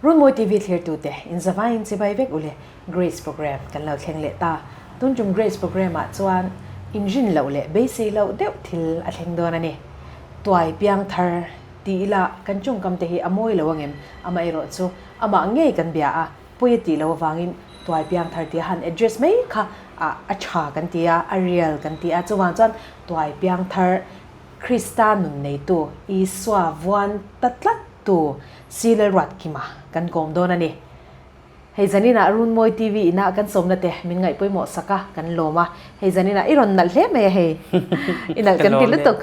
Runmawi TV thlirtute inzavaiin chibai vek ule Grace Programme kan lo thleng leh ta. Tun tum Grace Programme ah chuan inrin loh leh beisei loh deuh thil a thleng dawn a ni. Tuai piang thar ti ila kan tawngkam te hi a mawi lo angem? Amaherawh chu amah ngei kan bia a, pawi a tih loh avangin tuai piang thar tia han address mai kha a tha kan ti a, a real kan ti a. Chuvang chuan tuai piang thar Krista nun neitu Isua vuan ta tlat tu Sile Ruatkima kan kawm dawn a ni. Hei zaninah Runmawi TV inah kan sawmna te min ngaih pawimawh sak a, kan lawm a. Hei zaninah i rawn nalh hle mai a hei. I nalh kan ti lutuk.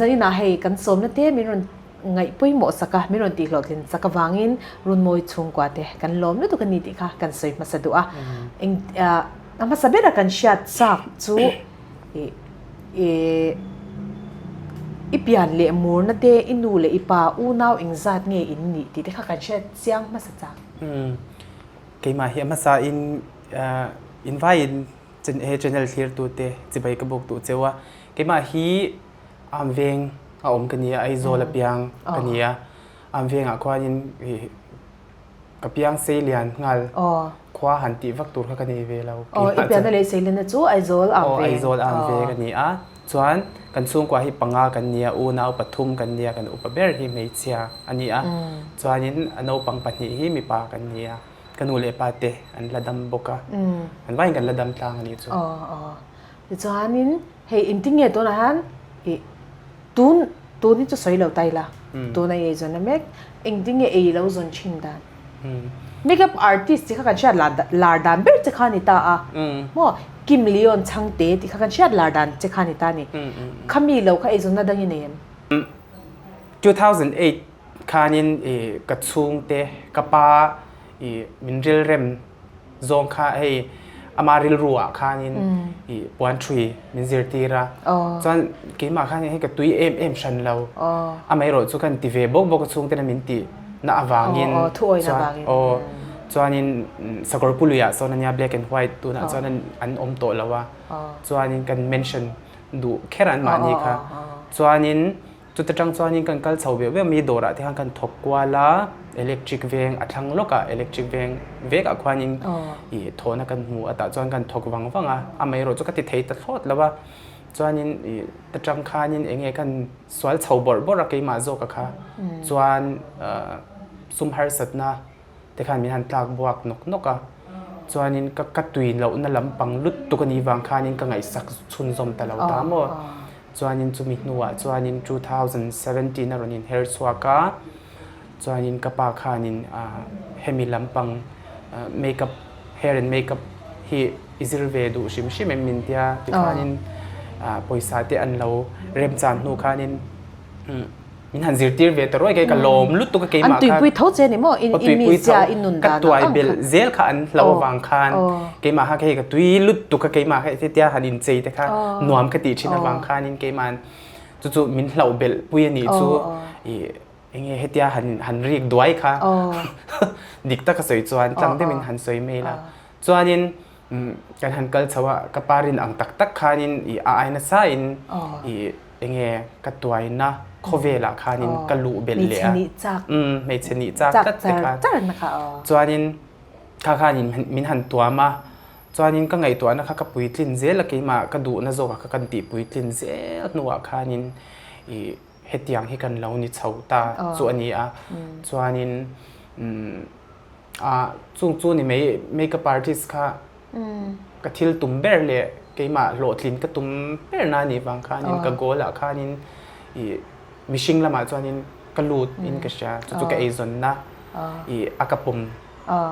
Zaninah hei kan sawmna te min rawn ngaih pawimawh sak a, min rawn tihhlawhtlin sak avangin Runmawi chhungkua te kan lawm lutuk a ni tih kha kan sawi hmasa duh a. Eng a hmasa bera kan hriat chak chu i I pian leh murna te, i nu leh i pa unau engzat nge in nih tih te kha kan hriat chiang hmasa chak. Keimah hi a hmasa in invaiin he channel thlirtu te chibai ka bawk duh cheu a. Keimah hi Am veng a awm ka ni a, Aizawl a piang ka ni a. Am vengah khuanin Ka piang seilian nghal khua han tih vak tur kha ka nei ve lo. Aw, i pianna leh seilianna chu Aizawl ang ve. Aw, Aizawl ang ve ka ni a. Chuan kan chhungkua hi panga kan ni a, unau pathum kan ni a, kan upa ber hi hmeichhia a ni a. Chuanin a naupang pahnih hi mipa kan ni a. Ka nu leh pa te an la dam bawk a. An vaiin kan la dam tlang a nih chu. Aw, aw. Tichuanin hei engtin nge tunah hian i Tun tun hi chu sawi lo ta ila tuna i eizawn na mek engtin nge ei lo zawn thin dan makeup artist chi kha kan hriat lar dan ber che kha ni ta a maw Kim Leon Chhangte tih kha kan hriat lar dan che kha ni ta ni khami lo kha eizawn na dang i nei em? 2008 khanin i ka chhungte ka pa i min rilrem zawng kha hei ama rilru ah khanin i puan thui min zirtir a chuan keimah khan hei ka tui em em hran lo amaherawh chu kan ti ve bawk bawk a chhungten a min tih na avangin chuan aw chuanin sakawr pului ah sawn ania black and white tunah chuan an awm tawh lo a chuanin kan mention duh kher an mahni kha chuanin Chuta tang chuanin kan kal chho veuh veuh mai dawrah te khan kan thawk kual a, electric veng a thlang lawk a, electric veng vekah khuanin ih thawhna kan hmu a tah chuan kan thawk vang vang a, amaherawh chu ka ti thei ta thlawt lo a, chuanin ih ta tang khanin eng nge kan sual chho bawrh bawrh a keimah zawka kha chuan sum harsatna te khan min han tlak buak nawk nawk a, chuanin ka ka tui lohna lampang lutuk a nih vang khanin ka ngaihsak chhunzawm ta lo ta maw. Chuanin chumi hnuah chuanin 2017 a rawn inher chhuak a, chuanin ka pa khanin hemi lampang makeup, hair and makeup hi i zir ve duh hrim hrim em min tia tikhanin pawisa te an lo remchan hnu khanin min han zirtir ve ta ruai kei ka lawm lutuk a keimah khan. An tuipui tho che ni maw? In mizia, in nun dan ka tuai belh zel kha an hlo avang khan keimah kha hei ka tui lutuk a keimah kha hetia han inchei te kha nuam ka tih thin avang khanin keima'n chu chu min hlauh belh pui a nih chu i enge hetia han han rik duai kha dik taka sawi chuan tlang deuhin han sawi mai la. Chuanin Kan han kal chho a, ka pa rin ang tak tak khanin i a ai nasa in i enge ka tuaina khawvelah khanin ka luh belh leh a. Hmeichhe nih chak. Hmeichhe nih chak tlat te kha. Chuanin kha khanin min han tuam a, chuanin ka ngaihtuahna kha ka puitlin zel a keimah ka duhna zawkah kha kan tih puitlin zel hnuah khanin i hetiang hi kan lo ni chho ta chu a ni a. Chuanin Ah chung chu ni mai makeup artist kha ka thil tum ber leh keimah hlawhtlin ka tum ber na anih vang khanin ka goal ah khanin ih mihring lamah chuanin ka lut in ka hria chu chu ka eizawnna ih a ka pawm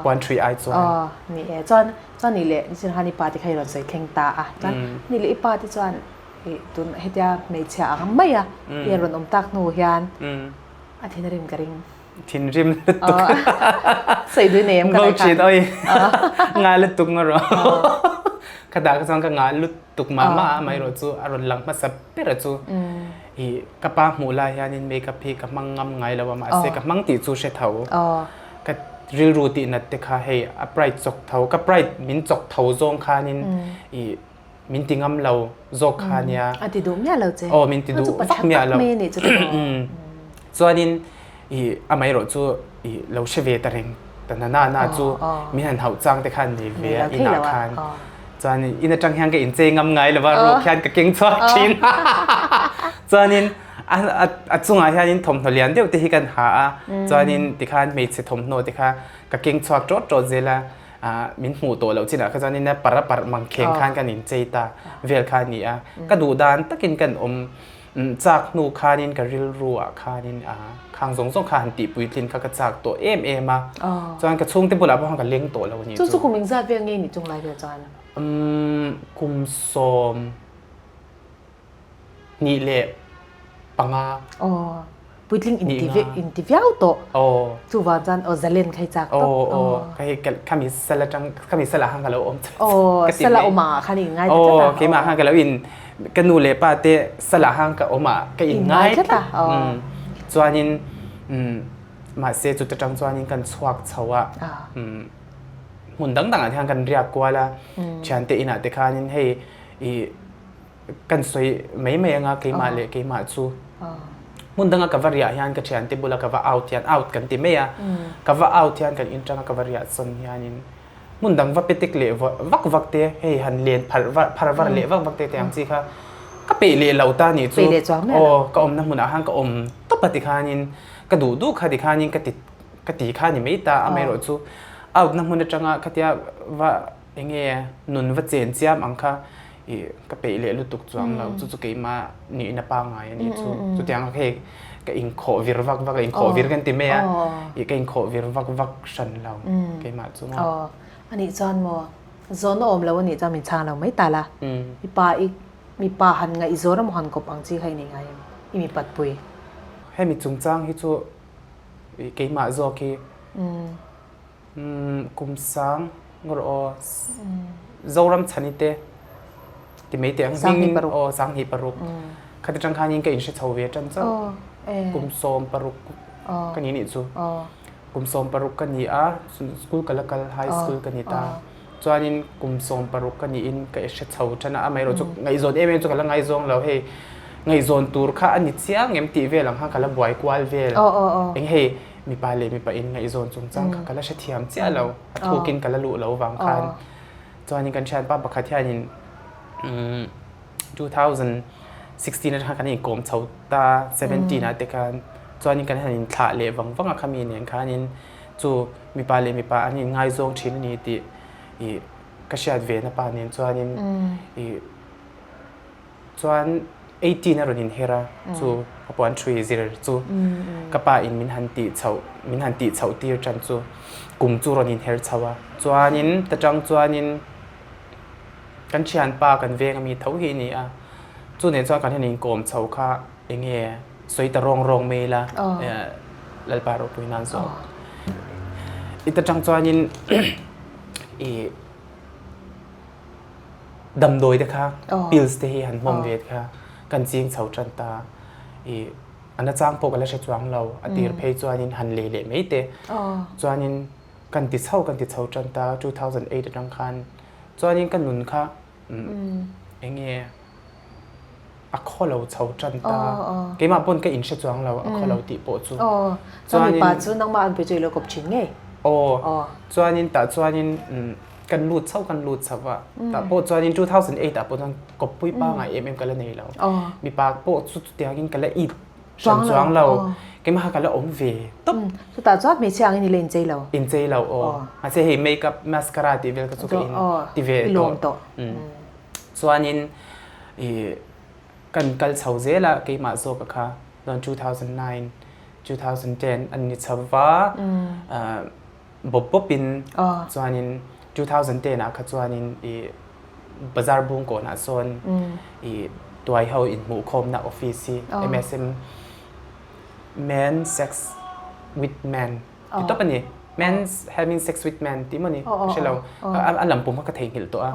puan thui ai chuan. Aw ni e chuan chuan nih leh nichin khan i pa te kha i rawn sawi thleng ta a chuan nih leh i pa te chuan ih tun hetia hmeichhia ang mai a i rawn awm tak hnu hian a thinrim ka ring. Thinrim lutuk. Sawi dui nei em ka lai khan. Oi. Nga lutuk nga ro. Ka dah ka chuan ka nga lutuk mah mah a mai ro chu a rawn lang hmasa ber a chu. I ka pa hmuh lai hianin makeup hi ka hmang ngam ngai lo a mahse ka hmang tih chu hre tho. Ka rilru tih nat te kha hei a pride chawk tho ka pride min chawk tho zawng khanin i min ti ngam lo zawk kha nia. A ti duh miah lo che. Aw min ti duh vak miah lo. Chuanin. I amaherawh chu i lo hre ve ta reng ta na na na chu min han hauh chang te khan nei ve a inah khan. Chuan in atang hian ka inchei ngam ngai lova ruk hian ka keng chhuak thin. Chuanin a a chungah hianin thawmhnaw lian deuh te hi kan ha a, chuanin tikhan hmeichhe thawmhnaw te kha ka keng chhuak tawt tawt zel a, min hmuh tawh loh chinah kha chuanin a parh a parh mangkheng khan kan inchei ta vel kha a ni a. Ka duh dan takin kan awm Chak hnu khanin ka rilru ah khanin khang zawng zawng kha han tih puitlin kha ka chak tawh em em a. Chuan ka chhungte bulah pawh khan ka leng tawh lo a ni chu. Chu chu kum engzat vel nge ni chung lai vel chuan? Kum 25. Aw. Puitling inti inti viau tawh. Aw. Chuvang chuan aw zalen kha i chak tawp. Aw aw ka hei khami sal atang khami sal ah khan ka lo awm tlat. Aw sal ah awm ah khan i inngai ta tlat a. Aw keimah khan ka lo in ka nu leh pa te sal ah khan ka awm ah ka inngai tlat a. Chuanin mahse chuta tang chuanin kan chhuak chho a hmun dang dang ah te khan kan riak kual a thiante inah te khanin hei i Kan sawi mai mai anga keimah leh keimah chu hmun danga ka va riah hian ka thiante bula ka va out hian out kan ti mai a, ka va out hian kan inṭanga ka va riah sawn hianin hmun dang va petek leh vak vak te hei han len phar phar var leh vak vak te te ang chi kha ka peih leh lo ta nih chu aw ka awmna hmunah khan ka awm tawp a tikhanin ka duh duh kha tikhanin ka ti ka ti kha ni mai ta amaherawhchu out na hmun aṭanga khatia va Enge nun va chen chiam ang kha i ka peih leh lutuk chuang lo chu chu keimah nihna pangngai a nih chu. Chutiang kha hei ka inkhawh vir vak vak a, inkhawh vir kan ti mai a, i ka inkhawh vir vak vak hran lo keimah chu maw. Aw, a nih chuan maw zawn a awm lo a nih chuan min chhang lo mai ta la. Mipa i mipa han ngaihzawn emaw han kawp ang chi kha i nei ngai em? I mipat pui. Hemi chungchang hi chu keimah zawk hi. Kum sang ngawr aw Zoram chhani te ti mai teh ang hming aw 26 khati tang khanin ka inhre chho ve tan chauh kum 16 ka ni nih chu kum 16 ka ni a school ka la kal high school ka ni ta chuanin kum 16 ka niin ka hre chho tan a amaherawh chu ngaihzawn em em chu ka la ngaizawng lo hei ngaihzawn tur kha a ni chiang em tih vel ang khan ka la buai kual vel eng hei Mipa leh mipa in ngaihzawn chungchang kha ka la hrethiam chiah lo, a thukin ka la luh lo vang khan. Chuanin kan thianpa pakhat hianin 2016 atang khan kan inkawm chho ta, 17 ah te khan. Chuanin kan han inthlah leh vang vang a khami nen khanin chu mipa leh mipa an inngaizawng thin a ni tih ih ka hriat ve na pa nen chuanin ih Chuan 18 a rawn inher a, chu ka puan ṭhui zir chu ka pa in min han tih chhoh, min han tih chhoh tir ṭan chu kum chu rawn inher chho a. Chuanin ta ṭang chuanin kan ṭhianpa kan veng ami tho hi a ni a, chu nen chuan kan han inkawm chho kha eng nge sawi ta rawng rawng mai ila Lalpa ropui nan zawk. I ta ṭang chuanin i. Damdawi te kha pills te hi han hmawm ve te kha kan ching chho tan ta i a nachang pawh ka la hre chuang lo a tir phei chuanin han lei leh mai te chuanin kan ti chho kan ti chho tan ta 2008 atang khan chuanin ka nun kha eng nge a khaw lo chho tan ta keimah pawn ka inhre chuang lo a khaw lo tih pawh chu chuanin mipa chu nangmah an pui chu i lo kawp thin ngei aw chuanin tah chuanin kan lut chho kan lut chho a tah pawh chuanin 2008 ah pawh chuan kawppui pangai em em ka la nei lo mipa pawh chu chutiangin ka la it hran chuang lo keimah kha ka la awm ve tawp chutah chuan hmeichhia angin i la inchei lo inchei lo aw mahse hei makeup mascara tih vel kha chu ka in ti ve tawh chuanin i kan kal chho zel a keimah zawk a kha chuan 2009 2010 an ni chho va bawp bawpin chuanin 2010 ah kha chuanin i bazar bungkawn ah sawn i tuai ho inhmuhkhawmna office hi MSM men sex with men ti tawp a ni men having sex with men tih maw ni ka hre lo a lampum kha ka theihnghilh tawh a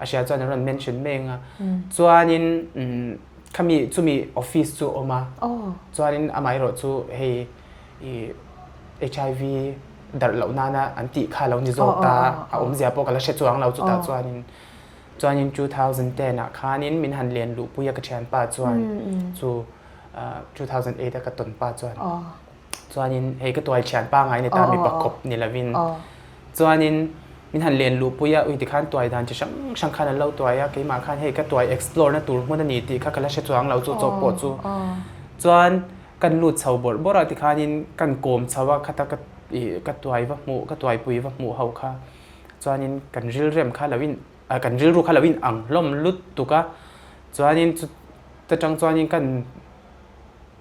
a hria chuan an rawn mention mek a chuanin khami chumi office chu a awm a chuanin amaherawh chu hei i HIV darh loh nana an tih kha lo ni zawk ta a awmzia pawh ka la hre chuang lo chutah chuanin chuanin 2010 ah khanin min han len luhpui a ka thianpa chuan chu 2008 a ka tawn pa chuan. Chuanin hei ka tuai thian pangai ni ta mipa kawp ni lovin chuanin min han len luh pui a ui tikhan tuai dan chi hrang hrang khan an lo tuai a keimah khan hei ka tuai explore na tur hmun a ni tih kha ka la hre chuang lo chu chawp pawh chu chuan kan lut chho bawrh bawrh a tikhanin kan kawm chho a khata ka ih ka tuai va hmuh ka tuaipui va hmuh ho kha chuanin kan rilrem kha lo in kan rilru kha lo in ang hlawm lutuk a chuanin chu ta tang chuanin kan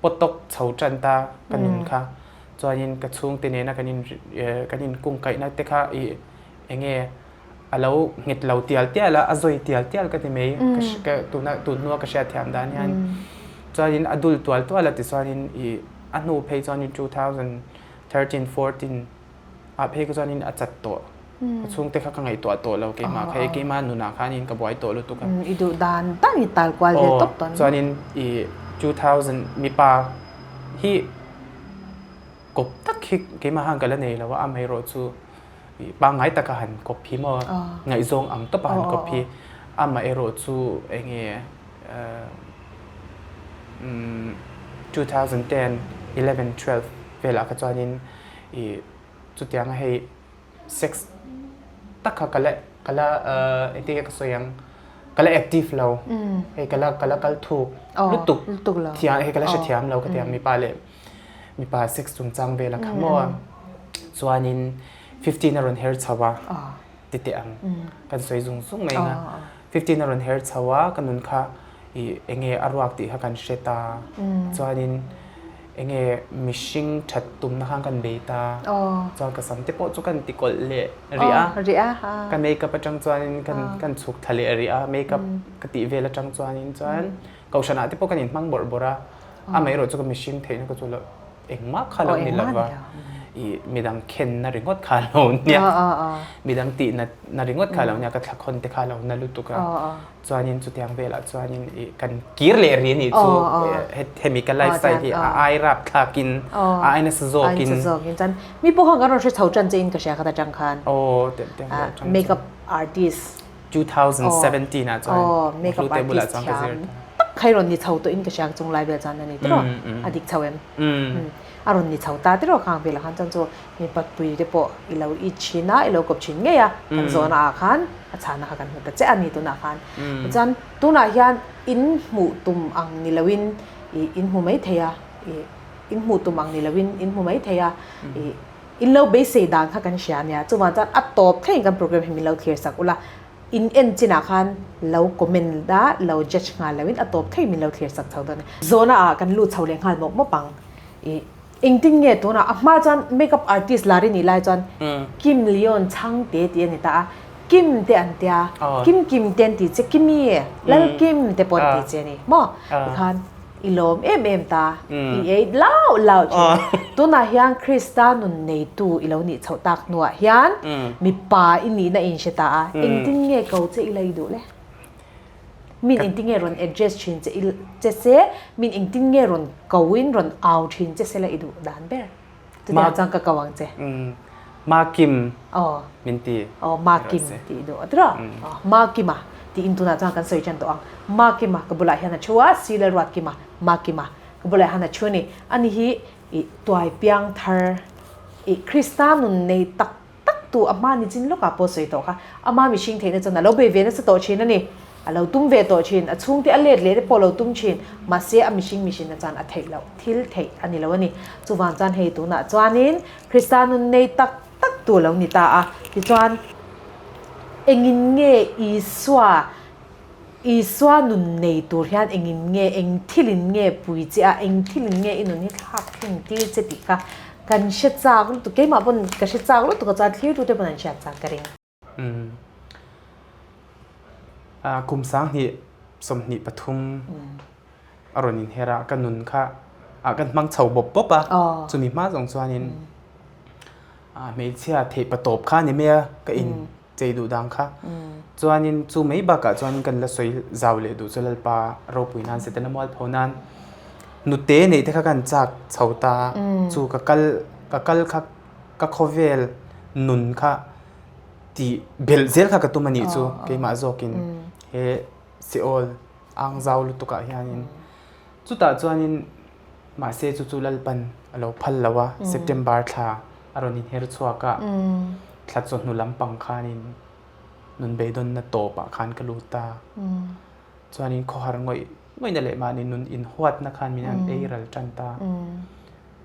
pawtawk chho tan ta ka nun kha chuanin ka chhungte nena kan in kan in kungkaihna te kha ih enge a lo nghet lo tial tial a a zawi tial tial ka ti mai ka tuna tun hnua ka hriat thiam dan hian chuanin a dul tual tual a tichuanin ih a hnu phei chuanin 2013 14 ah phei kha chuanin a chat tawh. Ka chhungte kha ka ngaihtuah tawh lo keimah kha hei keimah nunah khanin ka buai tawh lutuk a. I duh dan dan i tal kual ve tawp tawh. Chuanin i 2000 mipa hi kawp tak hi keimah khan ka la nei lo a, amaherawhchu pangngai taka han kawp hi maw ngaihzawng ang tawpa han kawp hi amaherawhchu enge 2010 11 12 velah kha chuanin i chutianga hei sex tak kha ka la ka la engtin nge ka sawi ang ka la active lo hei ka la ka la kal thuk lutuk thiam hei ka la hrethiam lo ka ti ang mipa leh mipa sex chungchang vel a kha maw chuanin 15 a rawn her chho a ti teh ang kan sawi zung zung mai ang a 15 a rawn her chho a ka nun kha ih enge a ruak tih kha kan hre ta chuanin Enge mihring that tumna khan kan bei ta. Chuan ka sam te pawh chu kan ti kawlh leh rih a. Ka makeup atang chuanin kan kan chhuk thla leh rih a, makeup ka tih vel atang chuanin chuan kohhranah te pawh kan inhmang bawrh bawrh a. Amaherawh chu ka mihring theihna ka chu lo engmah kha lo ni lova ih midang khenna ringawt kha lo nia. Midang tihna na ringawt kha lo nia, ka thlakhawn te kha lo na lutuk a. Chuanin chutiang velah chuanin i kan kir leh ri anih chu hemi ka lifestyle hi a ai rap thlakin a ai nasa zawkin. Nasa zawkin chuan mi pawh khan kan rawn hre chho tan che in ka hria khat atang khan. Aw teh teh vel atang Makeup artist. 2017 ah chuan makeup artist thiam tak kha i rawn ni chho tawh in ka hria chung lai vel chuan ani tiraw a dik chho em? A rawn ni chho ta tiraw khang velah khan chuan chu mipat pui te pawh i lo i thin a, i lo kawp thin ngei a, kan zawhna ah khan a chhana kha kan hmu ta che a ni tunah khan. Tichuan tunah hian in hmuh tum ang ni loin ih in hmu mai thei a, ih in hmuh tum ang ni loin in hmu mai thei a, ih in lo beisei dan kha kan hria ania. Chuvang chuan a tawp thlengin kan program hi min lo thlir sak ula, in en chinah khan lo comment a, lo judge nghal loin a tawp thlengin min lo thlir sak chho dawn a ni. Zawhna ah kan lut chho leh nghal mawp mawp ang. Ih Engtin nge tunah a hma chuan makeup artist lar i nih lai chuan Kim Leon Chhangte tih a ni ta a, Kim te an tia, Kim Kim te an ti che, Kimi, Lal Kim te pawh an ti che a ni maw? Tikhan i lawm em em ta, i ei lau lau thin a. Tunah hian Krista nun neitu i lo nih chhoh tak hnuah hian mipa i nihna i inhre ta a, engtin nge ko che i la i duh le? Min engtin nge rawn address thin che i che se, min engtin nge rawn ko in rawn au thin che se la i duh dan ber. Chutiang chuan ka ko ang che. Makim min ti. Aw Makim tih i duh tiraw? Makima tiin tunah chuan kan sawi tan tawh ang. Makima ka bulah hian a thu a, Sila Ruatkima, Makima ka bulah hian a thu a ni. Ani hi i tuai piang thar i Krista nun nei tak tak tu a hma ni chin lawkah pawh sawi tawh kha ama mihring theihna chuan a lo bei ve nasa tawh thin a ni. A lo tum ve tawh thin, a chhungte a let leh te pawh a lo tum thin, mahse a mihring mihrinna chuan a theih loh, thil theih a ni lo a ni. Chuvang chuan hei tunah chuanin Krista nun nei tak tak tu a lo ni ta a, tichuan engin nge Isua Isua nun nei tur hian engin nge, eng thilin nge pui che a, eng thilin nge i nun hi thlak thleng tir che tih kha kan hre chak lutuk, keimah pawn ka hre chak lutuk a chuan thlirtute pawn an hriat chak ka ring. Umm. Kum 2023 a rawn inher a, ka nun kha kan hmang chho bawp bawp a, chumi hma zawng chuanin hmeichhia theih patawp kha a ni mai a, ka in chei duh dang kha. Chuanin chu mai bakah chuanin kan la sawi zau leh duh chu Lalpa ropui nan Setana mualpho nan nute neih te kha kan chak chho ta chu ka kal ka kal kha ka khawvel nun kha tih belh zel kha ka tum a nih chu keimah zawkin he Seol ang zau lutukah hianin chutah chuanin. Mahse chu chu Lalpan a lo phal lo a, September thla a rawn inher chhuak a, thla chawhnu lampang khanin nun beidawnna tawpah khan ka lut a. Chuanin khawhar ngawih ngawihna leh mahni nun inhuatna khan min han ei ral tan ta.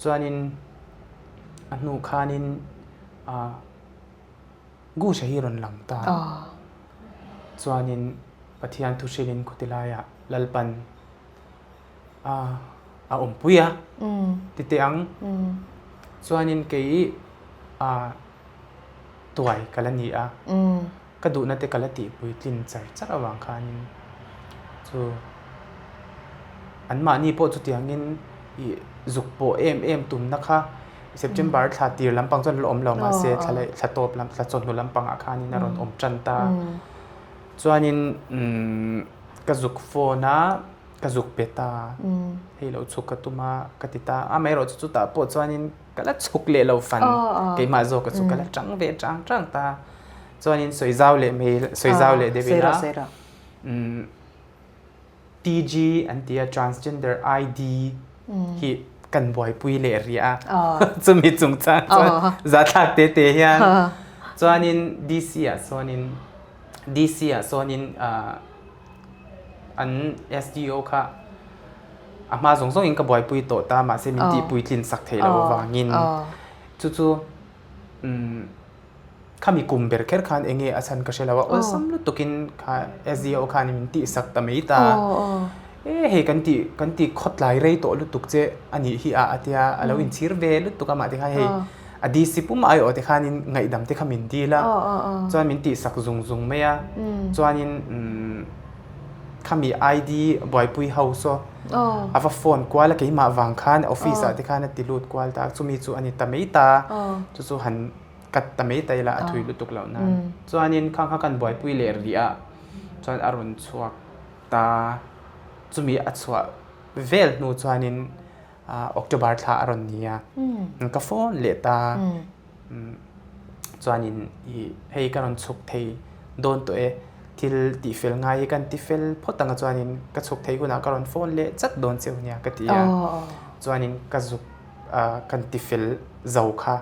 Chuanin a hnu khanin Gusha hi rawn lang ta. Chuanin Pathian thu hrilhin khuti laiah Lalpan a a awmpui a ti teh ang. Chuanin kei tuai ka la ni a. Ka duhna te ka la tihpui tlin char char avang khanin chu anmahni pawh chutiangin ih zuk pawh em em tumna kha September thla tir lampang chuan la awm lo mahse thla leh thla tawp lam thla chawhnu lampangah khanin a rawn awm tan ta. Chuanin umm ka zuk phone a ka zuk pe ta hei lo chhuk ka tum a ka ti ta amaherawhchu chutah pawh chuanin ka la chhuk leh lo fan keimah zawk chu ka la tang ve chang chang ta. Chuanin sawi zau leh mai sawi zau leh deuh ila TG an ti a transgender ID hi kan buaipui leh rih a chumi chungchang chuan zathlak te te hian chuanin DC ah sawnin DC ah sawnin an SDO kha a hma zawng zawngin ka buaipui tawh ta mahse min tihpui tlin sak theih loh avangin chu chu Khami kum ber kher khan enge a chhan ka hre lo a, awlsam lutukin kha SDO khan min tihsak ta mai ta. E hei kan tih kan tih khawtlai rei tawh lutuk che a nih hi a a tia a lo inchhir ve lutuk a mah te khan hei a DC pum aiawh te khanin ngaihdam te kha min dil a, chuan min tihsak zung zung mai a, chuanin khami ID buaipui ho saw a va phone kual a keimah vang khan office ah te khan a ti lut kual ta chumi chu a ni ta mai ta, chu chu han Ka ta mai ta ila a thui lutuk loh nan. Chuanin khang kha kan buaipui leh rih a, chuan a rawn chhuak ta. Chumi a chhuah vel hnu chuanin October thla a rawn ni a, ka phone leh ta. Chuanin ih hei ka rawn chhuk thei dawn tawh e, thil tihfel ngai hi kan tifel phawt ang a chuanin ka chhuk thei hunah ka rawn phone leh chat dawn cheu nia ka ti a. Chuanin ka zuk kan tifel zo kha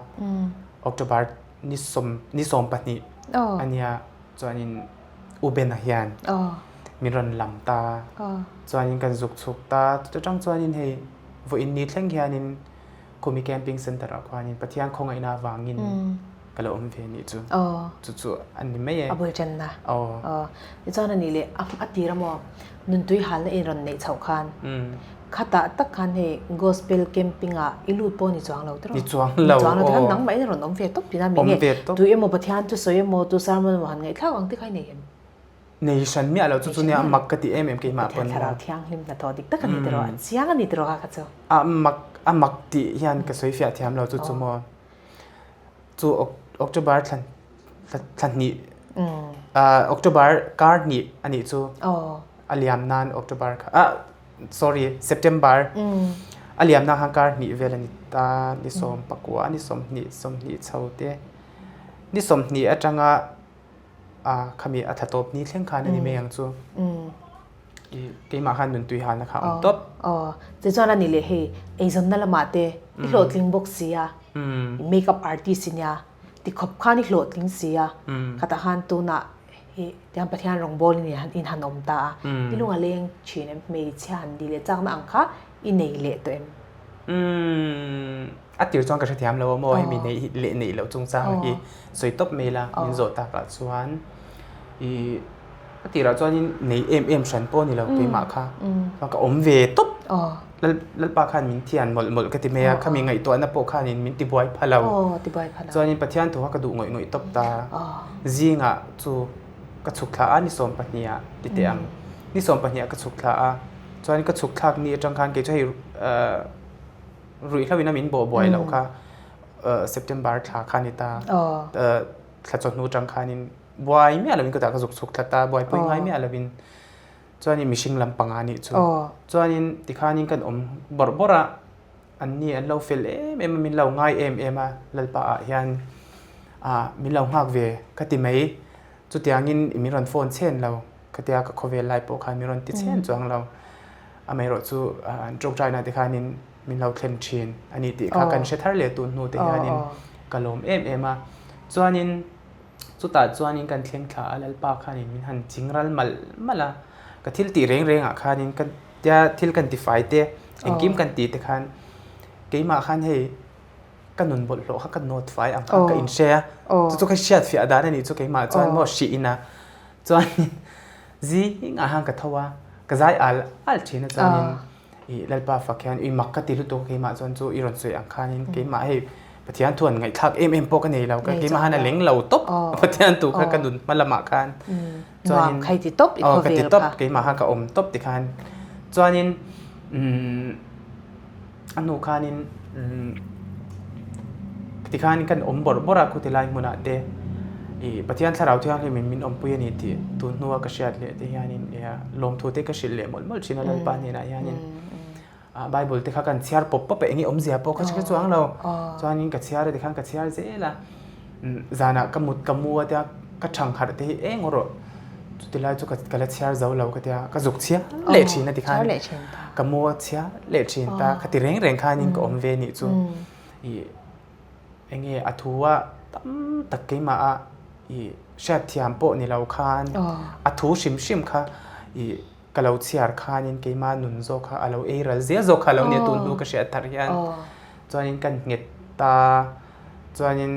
October ni sawm ni 12 ania chuanin U Bena hian min rawn lam ta chuanin kan zuk chhuk ta chutang chuanin hei vawiin ni thleng hianin khumi camping center ah khuanin Pathian khawngaihna avangin ka lo awm ve anih chu chu chu a ni mai e. A bul channa. Tichuan a nih leh a tir a maw nuntui halna in rawn neih chhoh khan Khatah tak khan hei Gospel camping ah i lut pawh ni chuang lo tiraw? Ni chuang lo Ni chuang lo tikhan nangmah in a rawn awm ve tawp tina mi nge tu emaw Pathian chu sawi emaw tu sermon emaw han ngaihthlak ang tikha i nei em? Nei hran miah lo chu chu nia mak ka ti em em keimah pawn. Pathian thlarau thianghlim hnathawh dik tak a ni tiraw? A chiang a ni tiraw kha kha chu? A mak a mak tih hian ka sawi fiah thiam lo chu chu maw chu October thla thla hnih October kar hnih a nih chu a liam nan October kha ah sorry September a liamna khan kar hnih vel a ni ta ni 19 ni 20 20 chho te ni 20 atanga a khami a tha tawp ni thleng khan a ni mai ang chu i keimah khan nun tui halna kha awm tawp. Aw tichuan a ni leh hei eizawnna lamah te i hlawhtling bawk si a makeup artist i nia tikhawp khan i hlawhtling si a khatah khan tunah Hi tiang Pathian rawngbawl in in han awm ta a, i lung a leng thin em? Hmeichhia han dih leh chakna ang kha i nei leh tawh em? Umm, a tir chuan ka hrethiam lo a maw hemi neih leh neih loh chungchang hi sawi tawp mai la, min zawh takah chuan i a tirah chuanin nei em em hran pawh a ni lo keimah kha, ka awm ve tawp. Lalpa khan min thian mawlh mawlh ka ti mai a, khami ngaihtuahna pawh khanin min tibuai pha lo. Chuanin Pathian thu kha ka duh ngawih ngawih tawp ta. Zingah chu ka chhuk thla a, ni 12 ah ti teh ang. Ni 12 ah ka chhuk thla a, chuanin ka chhuk thlak ni atang khan kei chu hei ruihhlo in a min bawh buai loh kha September thla kha a ni ta. Thla chawhnu atang khanin buai miah lovin ka tah ka zuk chhuk thla ta, buaipui ngai miah lovin. Chuanin mihring lam panga nih chu. Chuanin tikhanin kan awm bawrh bawrh a, anni an lo fel em em a, min lo ngai em em a, Lalpa ah hian ah min lo nghak ve ka ti mai. Chutiangin min rawn phone chhen lo, khatia ka khawvel lai pawh khan min rawn ti chhen chuang lo. Amaherawhchu an tawngtaina tikhanin. min lo thlen thin a ni tih kha kan hre thar leh tun hnu te hianin ka lawm em em a. Chuanin chutah chuanin kan thleng thla a Lalpa khanin min han ching ral malh malh a, ka thil tih reng rengah khanin ka tia thil kan ti fai te engkim kan ti te khan keimah khan hei ka nun bawlhhlawh kha ka nawt fai ang khan ka inhre a, chu chu ka hriat fiah dan a nih chu keimah chuan maw hrih ina chuanin zingah khan ka tho a, ka zai al al thin a chuanin i Lalpa fak hian i mak ka ti lutuk a keimah chuan chu i rawn sawi ang khanin keimah hei Pathian thu an ngaihthlak em em pawh ka nei lo ka keimah khan a leng lo tawp Pathian thu kha ka nun hma lamah khan chuanin ka ti tawp i ka ti tawp keimah khan ka awm tawp tikhan chuanin A hnu khanin tikhan kan awm bawrh bawrh a khuti lai hmunah te ih Pathian Thlarau Thianghlim in min awmpui a ni tih tun hnua ka hriat leh te hianin lawmthu te ka hrilh leh mawlh mawlh thin a Lalpa hnenah hianin Bible te kha kan chhiar pawp pawp a eng nge awmzia pawh ka hre chuang lo chuanin ka chhiar a tikhan ka chhiar zel a. Zanah ka mut ka mu a tia ka thang harh te hi eng rawh chuti lai chu ka la chhiar zo lo ka tia ka zuk chhiar leh thin a ti khan ka mu a chhiar leh thin ta ka ti reng reng khanin ka awm ve nih chu ih eng nge a thu a tam tak keimah a ih hriatthiam pawh ni lo khan a thu hrim hrim kha ih Ka lo chhiar khanin keimah nun zawk kha a lo ei ral zel zawk kha a lo nia tun hnu ka hriat thar hian chuanin ka nghet ta chuanin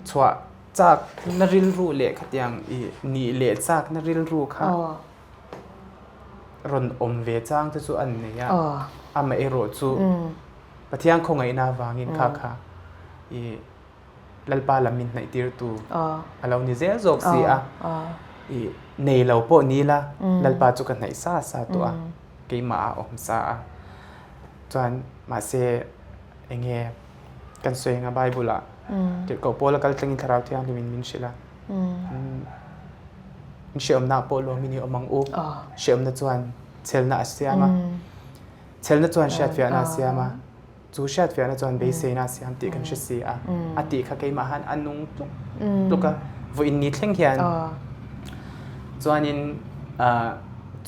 chhuah chak na rilru leh khatiang ih nih leh chak na rilru kha rawn awm ve chang te chu an nei a amaherawh chu Pathian khawngaihna avangin kha kha ih Lalpa lam min hnaihtirtu a lo ni zel zawk si a, i nei lo pawh ni la, Lalpa chu ka hnaih sa sa tawh a, keimah a awm sa a. Chuan mahse eng nge kan sawi anga Bible ah Tirhkoh Paul a kal tlangin Thlarau Thianghlim in min hrilh a, in hrehawmna ah pawh lawmin i awm ang u, hrehawmna chuan chhelna a siam a, chhelna chuan hriatfiahna a siam a. Chu hriatfiahna chuan beiseina a siam tih kan hre si a, a tih kha keimah han a nung tluk tluk a, vawiin ni thleng hian chuanin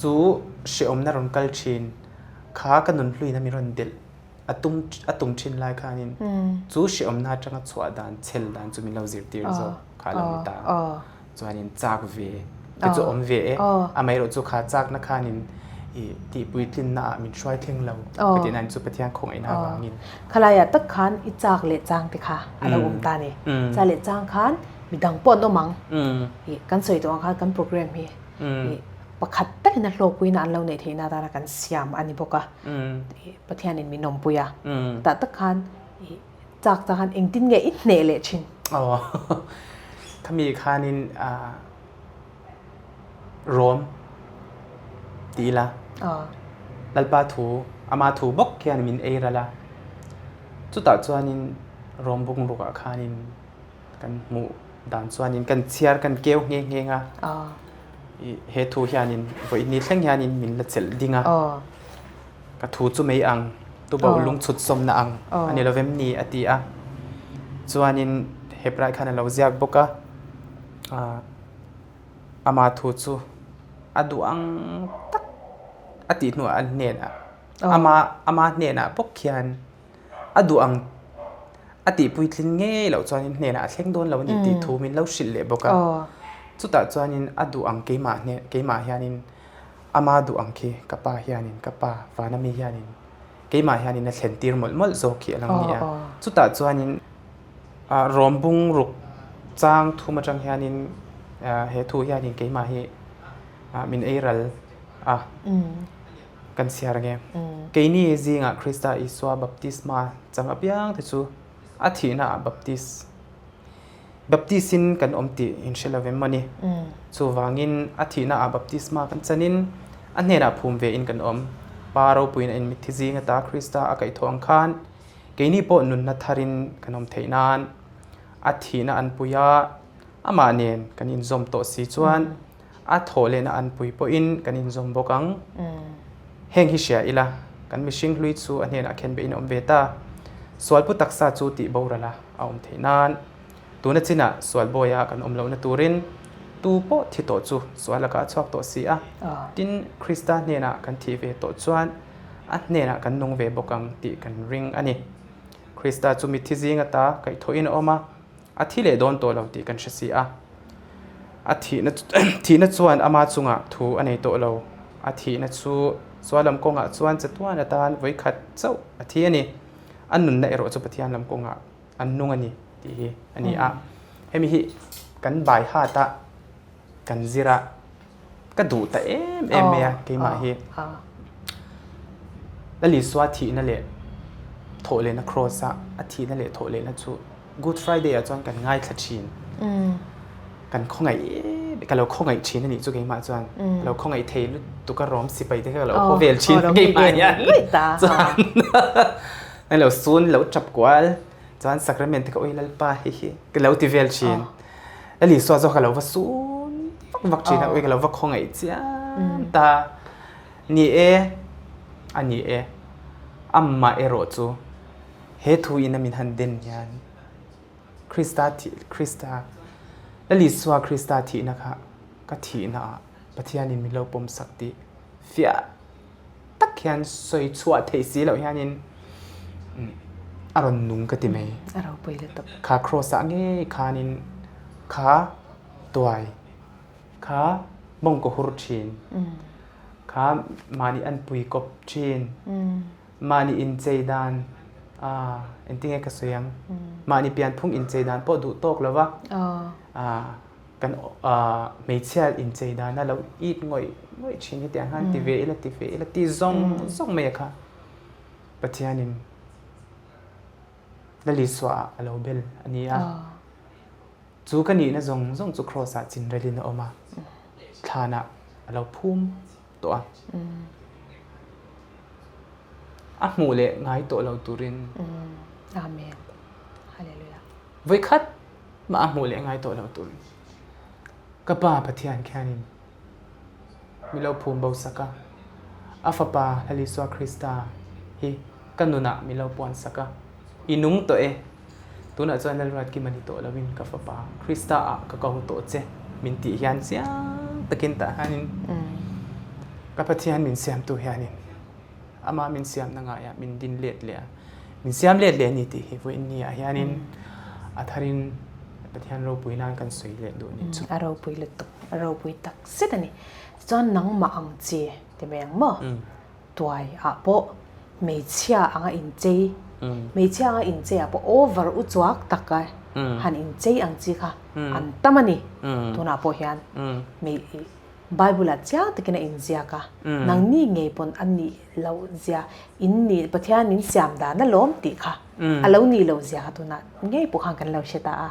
chu hrehawmna rawn kal thin kha ka nun hluina min rawn delh a tum a tum thin lai khanin chu hrehawmna atanga chhuah dan chhel dan chu min lo zirtir zawk kha a lo ni ta. Chuanin chak ve te chu awm ve e, amaherawh chu kha chakna khanin i tihpuitlinna ah min hruai thleng lo ka tih nan chu Pathian khawngaihna avangin. Khalaiah tak khan i chak leh chang te kha a lo awm ta ni. Chak leh chang khan midang pawh an awm ang. I kan sawi tawh ang khan kan program hi i pakhat takin a hlawkpuina an lo neih theihna atana kan siam a ni bawk a. Pathianin min awmpui a. Tah tak khan i Chak chak khan engtin nge i hneh leh thin? Aw, khami khanin Rom ti ila Lalpa thu, ama thu bawk khian min ei ral a. Chutah chuanin Rom bungrukah khanin kan hmuh dan chuanin kan chhiar kan keu nghe nghe a. He thu hianin vawiin thleng hianin min la chelh ding a. Ka thu chu mei ang, tuboh lungchhut sawmna ang a ni lovem ni a ti a. Chuanin Hebrai khan a lo ziak bawk a, ama thu chu a duh ang tak a tih hnuah a hnenah, ama ama hnenah bawk khian a duh ang a tih puitling ngei loh chuanin hnenah a thleng dawn lo a ni tih thu min lo hrilh leh bawk a. Chutah chuanin a duh ang keimah hne keimah hianin Ama duh ang khi ka pa hianin, ka pa vana mi hianin keimah hianin a thlen tir mawlh mawlh zawk khi a lo ni a. Chutah chuanin rawm bung ruk chang thum atang hianin he thu hianin keimah hi min ei ral a, kan chhiar ange. Keini zingah Krista Isua baptisma chang apiang te chu a thihnaah baptis. Baptist-in kan awm tih in hre lo em mawni? Chuvangin a thihnaah baptisma kan chanin a hnenah phum ve in kan awm. Pa ropuiin a inmitthi zing ata Krista a kaihthawh ang khan keini pawh nunna tharin kan awm theih nan a thihna an pui a, amah nen kan inzawm tawh si chuan a thawh lehna an pui pawhin kan inzawm bawk ang. Heng hi hria ila, kan mihring hlui chu a hnenah khenbeh in a awm ve ta. Sualpu taksa chu tih boral a a awm theih nan tuna chinah sual bawia kan awm lohna turin tu pawh thi tawh chu sual lakah a chhuak tawh si a. Tin, Krista hnenah kan thih ve tawh chuan A hnenah kan nung ve bawk ang tih kan ring a ni. Krista chu mitthi zing ata kaihthawhin a awm a, a thi leh dawn tawh lo tih kan hre si a. A thihna thihna chuan ama chungah thu a nei tawh lo. A thihna chu sual lam kawngah chuan chatuan atan vawikhat chauh a thi a ni. A nunna erawh chu Pathian lam kawngah an nung a ni tih hi a ni a. Hemi hi kan bai hat a, kan zir a, ka duh ta em em mai a keimah hi. Lal Isua thihna leh thawh lehna cross a a thihna leh thawh lehna chu Good Friday ah chuan kan ngaithla thin. Kan khawngaih em ka lo khawngaih thin a nih chu keimah chuan. Ka lo khawngaih thei lutuk a rawm sipai te kha ka lo haw vel thin keimah hian. Chuan an lo sun lo tap kual chuan sacrament te kha ui Lalpa hei hi ka lo ti vel thin. Lal Isua zawk ka lo va sun vak vak thin a ui ka lo va khawngaih chiam ta. Ni e, a ni e, amah erawh chu he thu in a min han den hian Krista thih Krista Lal Isua Krista thihna kha ka thihna ah Pathianin min lo pawm sak tih fiah tak hian sawi chhuah theih si loh hianin a rawn nung ka ti mai. A ropui lutuk. Kha cross ah ngei khanin kha tuai kha mawngkaw hur thin kha mahni an pui kawp thin. Mahni inchei dan ah engtinge ka sawi ang? Mahni pianphung inchei dan pawh duh tawk lo va, ah kan hmeichhia inchei dana lo it ngawih ngawih thin hi tiang khan ti ve ila ti ve ila ti zawng zawng mai a kha Pathianin Lal Isua ah a lo bel a ni a. Chu ka nihna zawng zawng chu Kraws ah chinrelin a awm a, thlanah a lo phum tawh a. A hmuh leh ngai tawh lo turin. Amen. Hallelujah. Vawikhat mah a hmuh leh ngai tawh lo turin. Ka Pa Pathian khianin mi lo phum bo sak a, a Fapa Lal Isua Krista hi ka nunah mi lo puan sak a, i nung tawh e. Tunah chuan Lalruatkim a ni tawh loin ka Fapa Krista ah ka ko tawh che min tih hian chiang takin tah hianin ka Pathian min siamtu hianin amah min siamna ngaiah min din let leh a, min siam let leh a ni tih hi vawiin ni ah hianin a tharin Pathian ropui nan kan sawi leh duh nih chu. A ropui lutuk, a ropui tak zet a ni. Tichuan nangmah ang chi ti mai ang maw? Tuai ah pawh hmeichhia anga inchei, hmeichhia anga inchei ah pawh over u chuak tak a han inchei ang chi kha an tam a ni. Tunah pawh hian Bible ah chiang takin a inziak a, nangni ngei pawn a nih loh zia, in nih Pathian min siam dan a lawm tih kha a lo nih loh zia kha tunah ngei pawh khan kan lo hre ta a.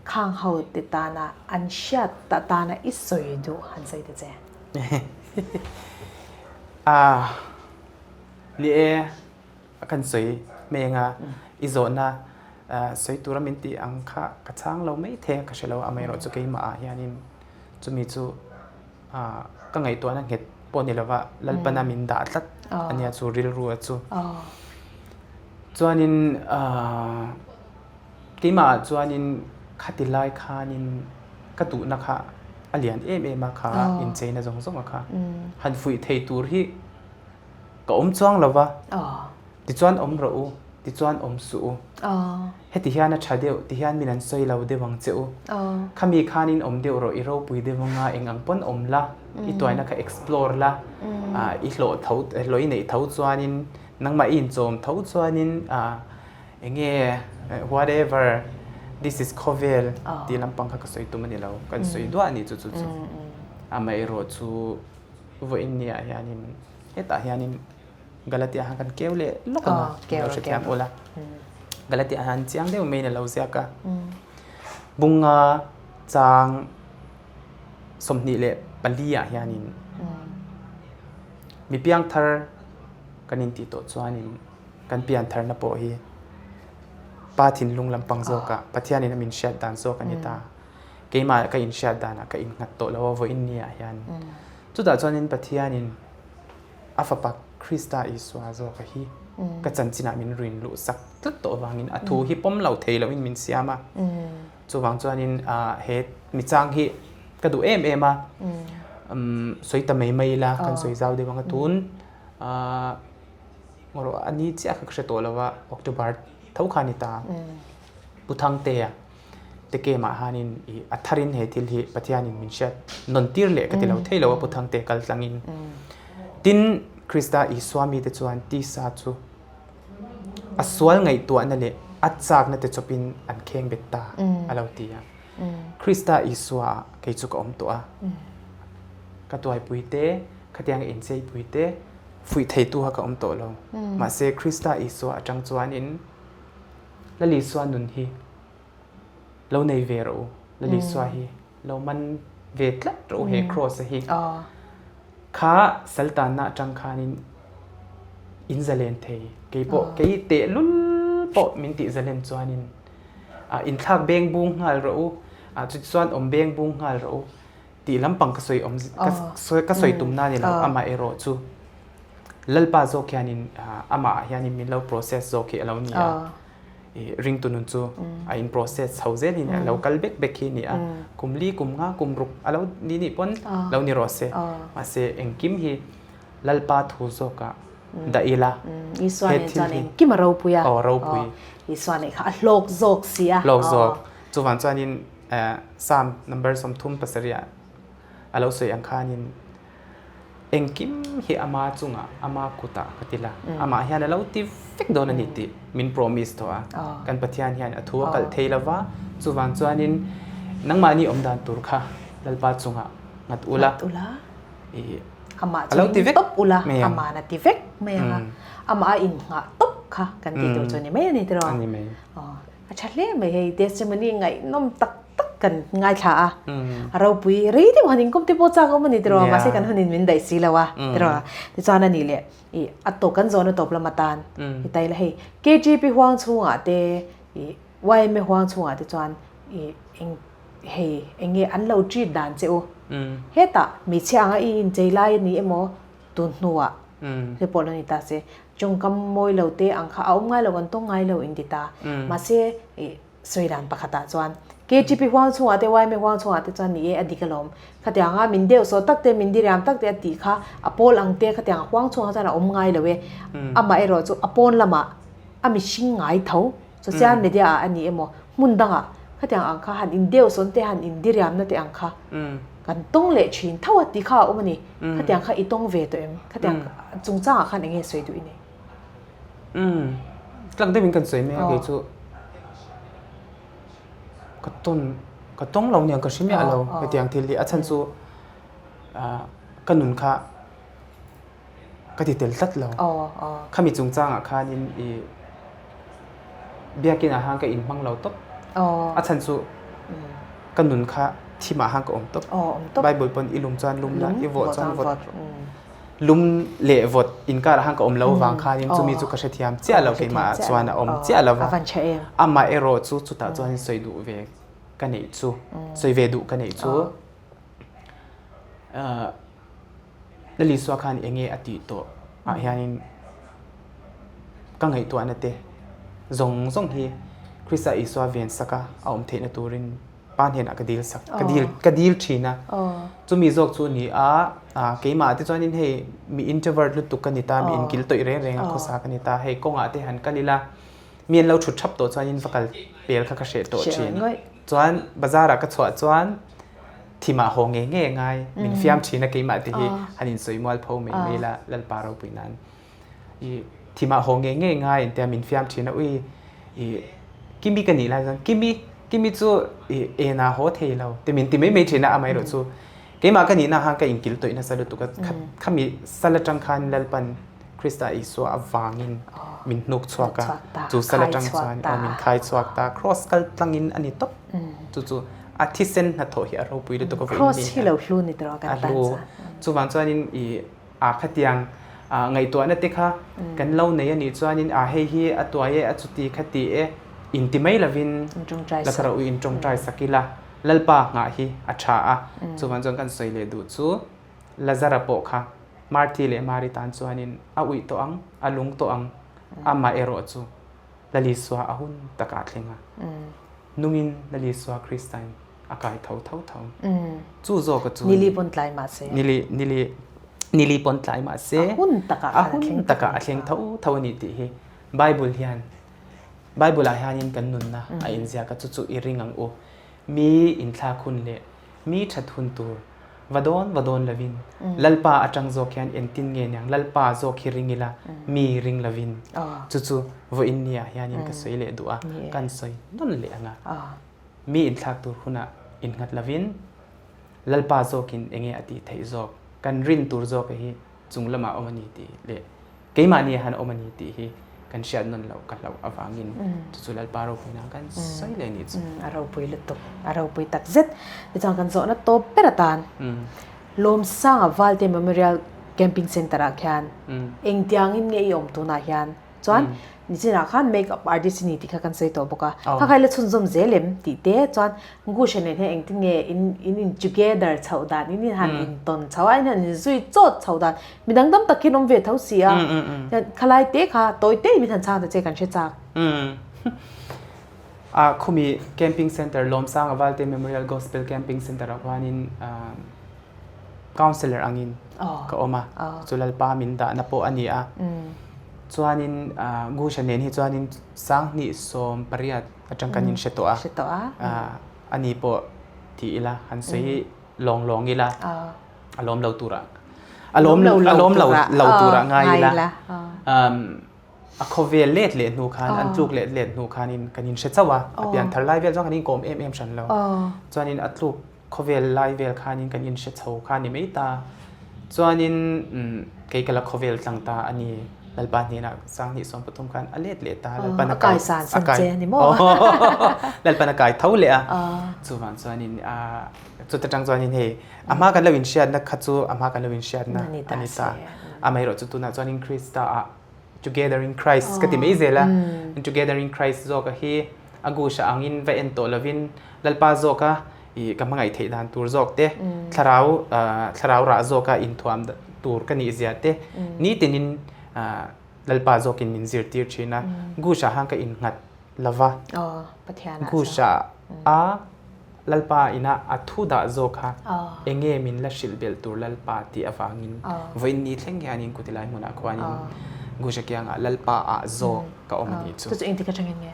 Khang ho te tana an hriat ta tana i sawi duh han sawi ta che. A ni e, a kan sawi hmeng a, i zawhna sawi tura min tih ang kha ka chhang lo mai thei a, ka hre lo a, amaherawh chu keimah ah hianin chumi chu ka ngaihtuahna nghet pawh ni lova Lalpana min dah tlat a nia chu rilru a chu. Chuanin keimah ah chuanin khati lai khanin ka duhna kha a lian em em a kha incheina zawng zawng a kha han fuih thei tur hi ka awm chuang lo va, tichuan awm rawh u, tichuan awm suh u, heti hian a tha deuh, tihian min an sawi lo deuh ang che u, khami khanin awm deuh rawh, i ropui deuh anga eng ang pawn awm la, i tuaina kha explore la, i hlawh tho, hlawh i neih tho chuanin nangmah i inchawm tho chuanin Enge whatever this is khawvel tih lampang kha ka sawi tum a ni lo, kan sawi duah a ni chu chu chu. Amaherawh chu vawiin ni ah hianin hetah hianin Galatia khan kan keu leh lawk ang a, lo hrethiam ula. Galatia hian chiang deuh maiin a lo ziak a, bunga chang 24 ah hianin mi piangthar kan intih tawh chuanin Kan piantharna pawh hi Pa thinlung lampang zawkah Pathianin a min hriat dan zawk a ni ta. Keimah ka inhriat danah ka innghat tawh lo a vawiin ni ah hian. Chutah chuanin Pathianin a Fapa Krista Isua zawka hi ka chanchinah min rin luh sak tlat tawh avangin a thu hi pawm lo thei loin min siam a. Chuvang chuanin he michang hi ka duh em em a. Sawi ta mai mai ila kan sawi zau deuh ang a tun. Ngawrawh a ni chiah kha ka hre tawh lo a, October tho kha a ni ta. Pu Thangtea te game ah hianin ih a tharin he thil hi Pathianin min hriat nawn tir leh ka ti lo thei lo a Pu Thangtea kal tlangin. Tin, Krista Isua mite chuan tisa chu a sual ngaihtuahna leh a chakna te chawpin an kheng bet ta a lo ti a. Krista Isua ah kei chu ka awm tawh a, ka tuaipui te, khatianga incheipui te, fuih theitu kha ka awm tawh lo. Mahse, Krista Isua atang chuanin Lal Isua nun hi lo nei ve rawh u, Lal Isua hi lo man ve tlat rawh u he Kraws-a hi. Kha saltanna atang khanin in zalen thei, kei pawh kei tehlul pawh min tih zalen chuanin inthlak beng bung nghal rawh u, chutichuan awm beng bung nghal rawh u. Tih lampang ka sawi awm ka sawi tumna a ni lo, amah erawh chu Lalpa zawk hianin amah ah hianin min lo process zawk hi a lo ni a, i ringtu nun chu a in process chho zel hi a lo kal bek bek hi a ni a, kum li kum nga kum ruk a lo ni nih pawn lo ni rawh se, mahse engkim hi Lalpa thu zawkah dah ila Isua nen chuan engkim a ropui a, ropui Isua nen kha a hlawk zawk si a, hlawk zawk chuvang chuanin Psalm number 37 ah a lo sawi ang khanin engkim hi ama chungah ama kutah ka ti la amah hian a lo ti vek dawn a ni tih min promise tawh a kan Pathian hian a thu a kalh thei lova chuvang chuanin nangmahni awm dan tur kha Lalpa chungah nghat ula amah chu in tawp ula amah na ti vek mai ang a amah a innghah tawp kha kan tih tur chu a ni mai a ni tiraw A tha hle mai hei testimony ngaihnawm tak tak kan ngaithla a. A ropui rei deuh han inkawm te pawh chak awm a ni tiraw mahse kan hun in min daih si lo a tiraw. Tichuan a nih leh ih a tawp kan zawhna tawp lam atan i tai la hei KTP huang chhungah te ih YMA huang chhungah te chuan ih eng hei eng nge an lo treat dan che u. Hetah hmeichhia anga i inchei lai a ni emaw tun hnuah te pawh lo ni ta se Tawngkam mawi lo te ang kha a awm ngai lo kan tawng ngai lo in ti ta. Mahse ih sawi dan pakhatah chuan KTP huang chhungah te YMA huang chhungah te chuan ni e a dik alawm. Khatiang a min deuh sawh tak te min diriam tak te a tih kha a pawl ang te khatiang a huang chhungah chuan a awm ngai lo e. Amah erawh chu a pawn lamah a mihring ngai tho social media ah a ni emaw hmun dangah khatiang ang kha han in deuh sawn te han in diriamna te ang kha kan tawng leh thin tho a tih kha a awm a ni. Khatiang kha i tawng ve tawh em? Khatiang chungchangah khan eng nge sawi duh i nei? Umm, tlak deuhin kan sawi mai a kei chu ka tawn ka tawng lo niang ka hre miah lo hetiang thil hi a chhan chu ka nun kha ka ti tel tlat lo. Khami chungchangah khanin i biakinah khan ka inhmang lo tawp. A chhan chu ka nun kha thimah khan ka awm tawp. Bible pawn i lum chuan lum la, i vawh chuan vawt. Lum leh vawt inkarah khan ka awm lo vang khanin chumi chu ka hrethiam chiah lo keimah ah chuan a awm chiah lo va. Amah erawh chu chutah chuan sawi duh ve ka neih chu, sawi ve duh ka neih chu. Lal Isua khan eng nge a tih tawh ah hianin ka ngaihtuahna te zawng zawng hi Krista Isua ven sak a a awm theihna turin Pa hnenah ka dil sak ka dil ka dil thin a. Chumi zawk chu a ni a, keimah te chuanin hei mi introvert lutuk ka ni ta, mi inkil tawih reng reng a khawsa ka ni ta, hei kawngah te han kal ila mi an lo thut thap tawh chuanin va kal pel kha ka hreh tawh thin. Chuan bazar ah ka chhuah chuan thimah haw ngei ngei a ngai, min fiam thin a keimah te hi han insawi mual pho mai mai la Lalpa ropui nan i thimah haw ngei ngei a ngai intia min fiam thin a ui i Kimi ka nih lai chuan Kimi Kimi chu i enah haw thei lo te min ti mai mai thin a amaherawh chu keimah ka nihna khan ka inkil tawih nasa lutuk a khami sal atang khan Lalpan Krista Isua avangin min hnuk chhuak a, chu sal atang chuan aw min khai chhuak ta, Kraws kal tlangin a ni tawp. Chu chu a thisen hnathawh hi a ropui lutuk a vawiin ni. Kraws hi lo hlu ni tawh kan tan chuan. Chuvang chuanin i a khatiang ngaihtuahna te kha kan lo nei a nih chuanin a hei hi a tuai e, a chuti kha ti e inti mai lovin la ka ro in tawngtai sak ila Lalpa nghah hi a tha a. Chuvang chuan kan sawi leh duh chu Lazara pawh kha Marthi leh Mari tan chuanin a uih tawh ang, a lung tawh ang, amah erawh chu Lal Isua a hun takah a thleng a. Nungin Lal Isua Kristain a kai tho tho tho. Chu zawka chu Nili pawn tlai mah se. Nili, nili. Nili pawn tlai mahse A hun takah a hun takah a thleng tho tho a ni tih hi Bible hian Bible ah hianin kan nunna a inziak a chu chu i ring ang u. Mi inthlak hun leh mi that hun tur va dawn va dawn lovin Lalpa atang zawk hian engtin nge niang Lalpa zawk hi ring ila mi ring lovin chu chu vawiin ni ah hianin ka sawi leh duh a kan sawi nawn leh ang a. Mi inthlak tur hunah innghat lovin Lalpa zawkin enge a tih theih zawk, kan rin tur zawk hi chung lamah awm a ni tih leh keimahni ah han awm a ni tih hi kan hriat nawn loh ka hlauh avangin chu chu Lalpa ropui nan kan sawi leh nih chu. A ropui lutuk, a ropui tak zet. Tichuan kan zawhna tawp ber atan Lawmsanga Valte Memorial Camping Centre ah khian engtiangin nge i awm tunah hian? Chuan nichinah khan make up artist i ni tih kha kan sawi tawh bawk a, kha kha i la chhunzawm zel em tih te chuan Gusha nen hian engtin nge in in in together chhoh dan in in han intawn chho a in han inzui chawt chhoh dan midang dam tak hian awm ve tho si a, chuan khalai te kha tawi te in min han chhang ta che kan hre chak. A khumi camping center Lawmsanga Valte Memorial Gospel Camping Center ah khuanin Counsellor angin ka awm a, chu Lalpa min dahna pawh a ni a. Chuanin Gusha nen hi chuanin 2018 atang kan inhre tawh a. Ani pawh ti ila, han sawi lawng lawng ila, a lawm lo turah, a lawm lo lo turah ngai ila. A khawvel let leh hnu khan, an tluk let let hnu khanin kan inhre chauh a, a pianthar lai vel chuan kan inkawm em em hran lo. Chuanin a tluk Khawvel lai vel khanin kan inhre chho kha a ni mai ta. Chuanin kei ka la khawvel tlang ta a ni. Lalpa hnenah 2013 khan a let leh ta. Lalpan a kai a kai a ni maw? Lalpan a kai tho leh a. Chuvang chuanin chuta tang chuanin hei a hma kan lo inhriatna kha chu a hma kan lo inhriatna a ni ta. Amaherawhchu chu tunah chuanin Krista ah Together in Christ ka ti mai zel a. Together in Christ zawka hi a gusha angin va en tawh lovin Lalpa zawka i ka hmangaih theih dan tur zawk te, thlarau thlarau rah zawka inthuam tur ka nih zia te nitinin Lalpa zawkin min zirtir thin a. Gusha han ka innghat lova. Gusha a Lalpa ina a thu dah zawk kha enge min la hrilh belh tur Lalpa tih avangin vawiin ni thleng hianin kutilai hmunah khuanin Gusha kiangah Lalpa ah zawk ka awm a nih chu. Chu chu engtik atangin nge?